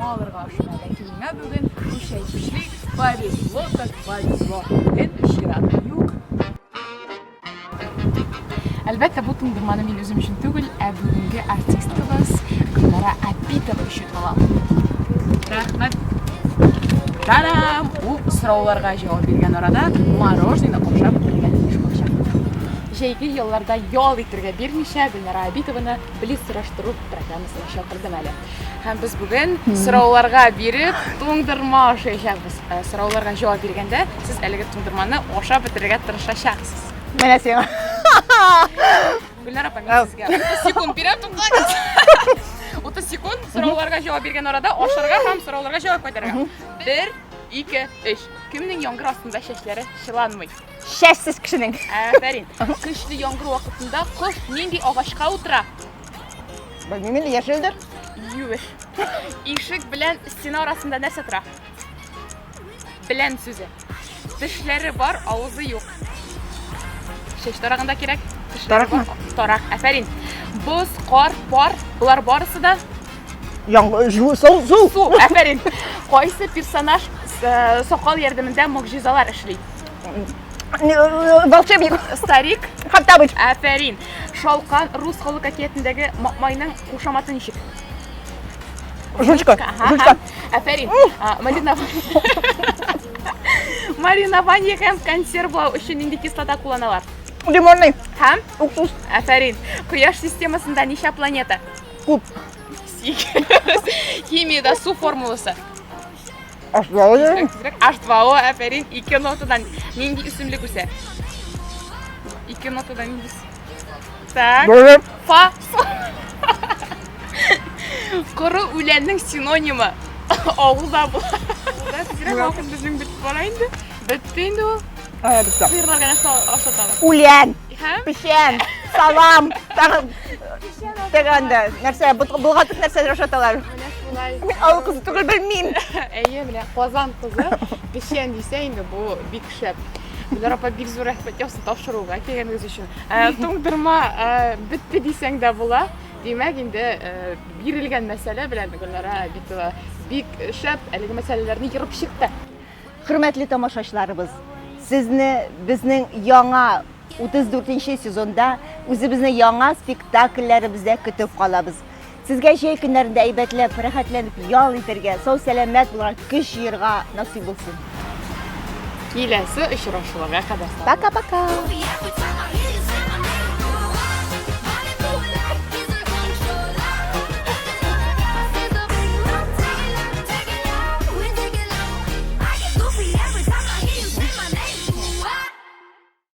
туңдырма алырга ашыга. Ләкин миңа бүген үч әйтмешли, повезло так повезло. Бүген чират юк. Әлбәттә, бу туңдырманы мин үзем өчен түгел, ә бүгенге артисткабыз Гөлнара Абитова өчен алам. Рәхмәт. Тарам! Ул сорауларга җавап биргән арада мороженое ашап бетергән тиеш булачак. Җәйге ялларда ял итәргә бирмичә, Гөлнара Абитованы Блиц сораштыру программасына чакырдым әле. Һәм без бүген сорауларга биреп туңдырма ашаячакбыз. Э, сорауларга җавап биргәндә сез әлеге туңдырманы ашап бетерергә тырышачаксыз. Менә сиңа. Гөлнар апа, мин сезгә 30 секунд бирәм, туктагыз. 30 секунд сорауларга җавап биргән арада ашарга һәм сорауларга җавап кайтарырга. 1, 2, 3. Кемнең яңгыр астында чәчләре чыланмый? Чәчсез кешенең. Афәрин. Көчле яңгыр вакытында кош нинди агачка утыра? Белмим инде, яшелдер. Юеш. Ишек белән стена арасында нәрсә тора? Белән сүзе. Тешләре бар, авызы юк. Чәч тарагында кирәк. Тешләре Таракмы? бар, Тарак. Афәрин. Боз, кар, пар, болар барысы да Яңгыр, су, су, су. су. Афәрин. Кайсы персонаж э, сакал ярдәмендә могҗизалар эшли? Волшебник. Старик. Хоттабыч. Афәрин. Шалкан рус халык әкиятендәге Мамайның кушаматы ничек? Жучка. Ага, Жучка. Афәрин. Маринование һәм консервлау өчен нинди кислота кулланалар? Лимонный. Һәм? Уксус. Афәрин. Кояш системасында ничә планета? Күп. Сигез. Химиядә су формуласы. H2O. Тизрәк, тизрәк. H2O, афәрин. Ике нотадан нинди үсемлек үсә? Ике нотадан нинди? Так. Бөре. Фа. Коры үләннең синонимы. Авылда була. Да, тизрәк вакыт безнең бетеп бара инде. Бетте инде ул. Ая, бетте. Сыерларга нәрсә ашаталар? Үлән. Һәм? Печән, салам, тагын тегендә нәрсә, болгатып нәрсәләр ашаталар. Менә шулай. Мин авыл кызы түгел, белмим. Әйе, менә Казан кызы печән дисә инде бу бик шәп. Гөлнар апа, бик зур рәхмәт яусын тапшыруга килгәнегез өчен. Э, туңдырма э, бетте дисәң дә була. Димәк, инде э, бирелгән мәсьәлә белән Гөлнара Абитова бик шәп әлеге мәсьәләләрне ерып чыкты. Хөрмәтле тамашачыларыбыз, сезне безнең яңа 34 нче сезонда үзебезнең яңа спектакльләребездә көтеп калабыз. Сезгә җәй көннәрендә әйбәтләп, рәхәтләнеп ял итәргә, сау-сәламәт булырга, көч җыярга насыйп булсын. Киләсе очрашуларга кадәр. Пока-пока! Yeah,